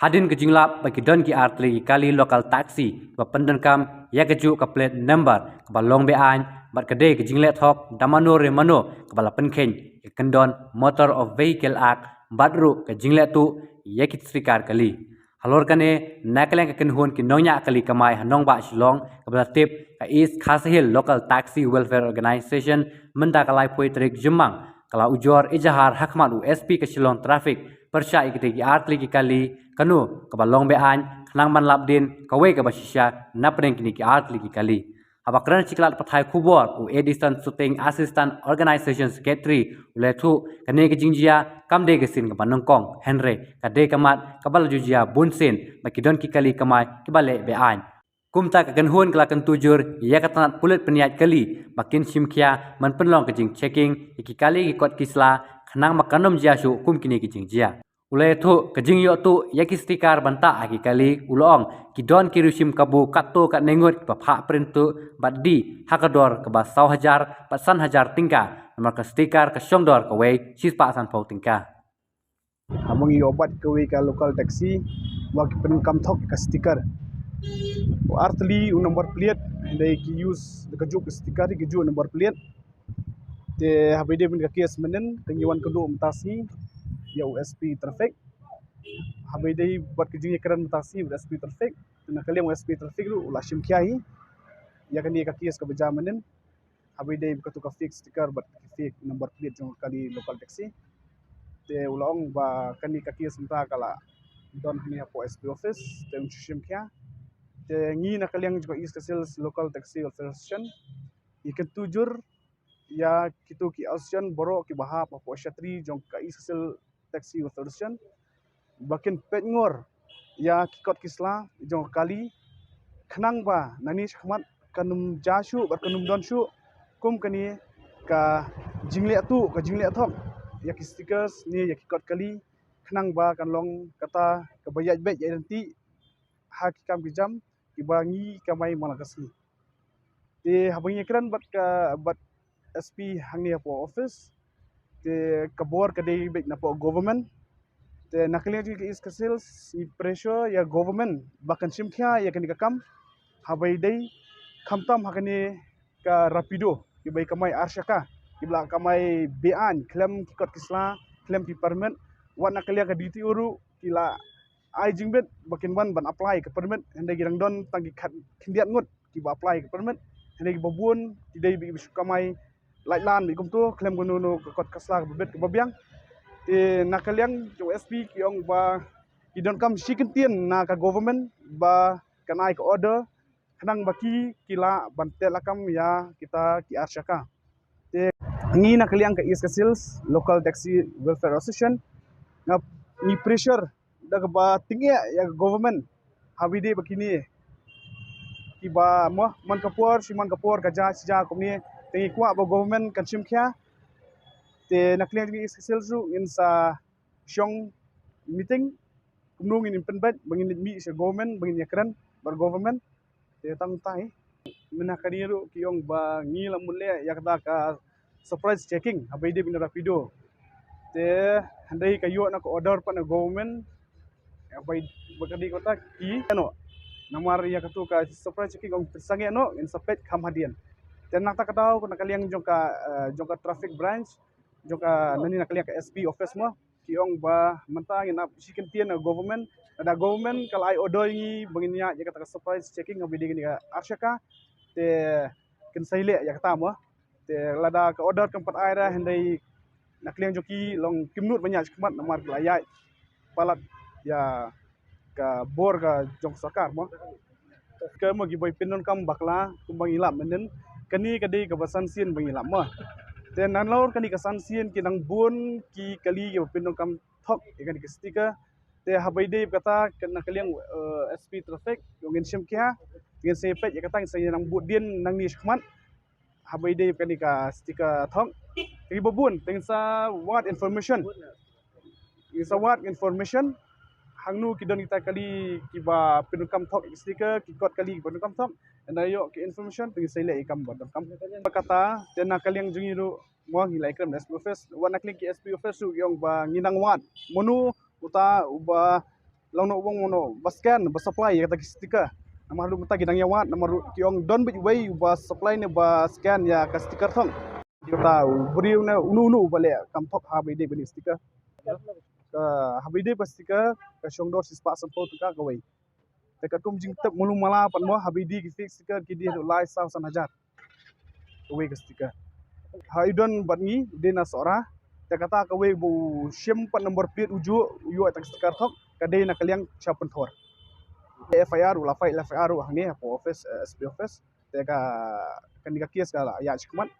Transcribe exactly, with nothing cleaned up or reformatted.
Hadien ka jinglap ba ki don ki artylli ki kali local taxi ba pyndonkam ïa kajuh ka plate number kaba long be-aiñ bad ka dei ka jingleh thok da mano re mano kaba la pynkheiñ ïa ka kyndon Motor of Vehicle Act bad ruh ka jingleh tuh ïa ki sticker kali. Halor kane, na ka liang ka kynhun ki nongñiah kali kamai ha nongbah Shillong kaba la tip ka East Khasi Hills Local Taxi Welfare Organisation mynta ka laiphew tarik Jymmang ka la ujor ejahar ha khmat u S P ka Shillong Traffic pyrshah ïa kitei ki artylli ki kali kano kaba long be-aiñ khnang ban lap dien kawei kaba shisha napdeng kine ki artylli ki kali. Haba kren sha ki lad pathai khubor u Edison Suting, Assistant Organisation Secretary, u la ïathuh kane ka jingjia kam dei ka sien kaba nyngkong hynrei ka dei ka mat kaba la ju jia bunsien ba ki don ki kali kamai kiba leh be-aiñ. Kumta ka kynhun ka la kyntu jur ïa ka tnat pulit pynïaid kali ba kin shim khia ban pynlong ka jingchecking ïa ki kali ki kot ki sla khnang ba kan ym jia shuh kum kine ki jingjia. U la ïathuh ka jingïoh tuh ïa ki sticker ban tah ha ki kali, u la ong ki don ki riewshim kabu katto katne ngut kiba phah print tuh bad die ha ka dor kaba saw hajar bad san hajar tyngka, namar ka sticker ka shong dor kawei shispah sanphew tyngka. Haba ngi ïoh bat kawei ka local taxi ba ki pyndonkam thok ka sticker, u artylli u number plate, hynrei ki use da kajuh ka sticker, kajuh number plate. Te haba ïadei bad ka case mynnin, te ngi wan kynduh mynta sngi ïa u S P traffic. Haba ïadei bad ka jingïakren mynta sngi bad S P traffic, te na ka liang u S P traffic ruh u la shim khia hi ïa kane ka case kaba jia mynnin. Haba ïadei bad katu ka fake sticker bad ka fake number plate jong ka kali local taxi. Te u la ong ba kane ka case mynta ka la don hangne hapoh S P office, te un shu shim khia. Te ngi na ka liang jong ka East Khasi Hills Local Taxi Welfare Association, ngi kyntu jur ïa kitu ki association baroh kiba hap hapoh shatri jong ka East Khasi Hills Taxi Welfare Association ba kin peit ngor ïa ki kot ki sla jong ka kali khnang ba nangne shakhmat kan ym jia shuh bad kan ym don shuh kum kane ka jingleh tuh ka jingleh thok ïa ki stickers ne ïa ki kot kali khnang ba kan long kata kaba ïaid beit ïaid ryntih ha ki kam ki jam kiba ngi kamai man la ka sngi. Te haba ngi kren bad ka, bad S P hangne hapoh office, te ka bor ka dei beit napoh government. Te na ka liang jong ka East Khasi Hills ngi pressure ïa government ba kan shim khia ïa kane ka kam. Haba ïadei khamtam ha kane ka Rapido kiba ïa kamai ar shaka, kiba la kamai be-aiñ khlem ki kot ki sla, khlem ki permit. Wat na ka liang ka D T O ruh ki la ai jingbit ba kin wan ban apply ka permit, hynrei ki dang don tang ki khat khyndiat ngut kiba apply ka permit, hynrei kiba bun ki dei ba ki shu kamai lait lan ba kumto khlem kano kano ka kot ka sla kaba bit kaba biang. Te na ka liang jong S P ki ong ba ki donkam shi kyntien na ka government ba kan ai ka order khnang ba ki, ki lah ban teh lakam ïa kita ki ar shaka. Te ngi na ka liang ka East Khasi Hills Local Taxi Welfare Association, nga, ngi pressure da kaba tyngeh ïa ka government haba ïadei bad kine kiba mo man ka por shi man ka por ka jia shi jia kumne. Te ngi kwah ba government kan shim khia. Te na ka liang jong ngi East Khasi Hills ruh ngin sa shong meeting kumno ngin pynbeit ba ngin mih sha government ba ngin ïakren bad government. Te tang tai mynta kane ruh ki ong ba ngi la mut leh ïa kata ka surprise checking haba ïadei bad Rapido. Te hynrei ka ïoh na ka order pat na government ïa ba, ba ka dei kata ki ano. Namar ïa katu ka surprise checking ong pynsangeh noh ngin sa peit kham hadien. Te na kata ka daw na ka liang jong ka, eh, jong ka traffic branch jong ka nangne na ka liang ka S P office mo, ki ong ba mynta ngin ap shi kyntien na government, lada government ka la ai order ïa ngi ba ngin ïaid ïa kata ka surprise checking haba ïadei kane ka ar shaka, te kin sa ïaleh ïa kata mo. Te lada ka order kam pat ai ruh hynrei na ka liang jong ki long kim nud ban ïaid shakhmat namar ki la ïaid palat ïa ka bor ka jong sorkar mo. Ka mo kiba pyndonkam bakla kumba ngi lap mynnin, kane ka dei kaba san sien ba ngi lap mo. Te nalor kane ka san sien ki dang bun ki kali kiba pyndonkam thok ïa kane ka sticker. Te haba ïadei bad kata na ka liang, eh, S P traffic, ngin shim khia, ngin sa peit ïa kata, ngin sa ïa nang bud dien nangne shakhmat. Haba ïadei bad kane ka sticker thok, kiba bun te ngin sa wad information. Ngin sa wad information hangno ki don kita kali kiba pyndonkam thok sticker, ki kot kali kiba pyndonkam thok. Hynda ïoh ki information te ngin sa ïaleh ïa ka kam ba donkam. Kata te na ka liang jong ngi ruh mo ngi la ïakren bad S P office, wat na ka liang ki S P office ruh ki ong ba ngin nang wad mano uta uba Long no wong no ba scan ba supply ïa kata ki sticker. Namar ruh mynta ki dang ïa wad namar ruh ki ong don bit wei ba supply ne ba scan ïa ka sticker thong. Kata u briew ne unu unu ba leh kam thok ha ba ïadei ba ni sticker. Ka ha ba ïadei ba sticker ka shong dor shispah sanphew tyngka kawei. Te katkum jingtip malu mala pat mo ha ba ïadei ki fake sticker ki dei haduh lai saw san hajar. Kawei ka sticker. Ha i don bad ngi dei na Sohra. Te kata kawei ba u shim pat number plate u juh u ïoh ta ka sticker thok ka dei na ka liang sha Pynthor. F I R u la file F I R u hangne hapoh office, eh, S P office. Te ka kane ka case ka la ïa shikmat.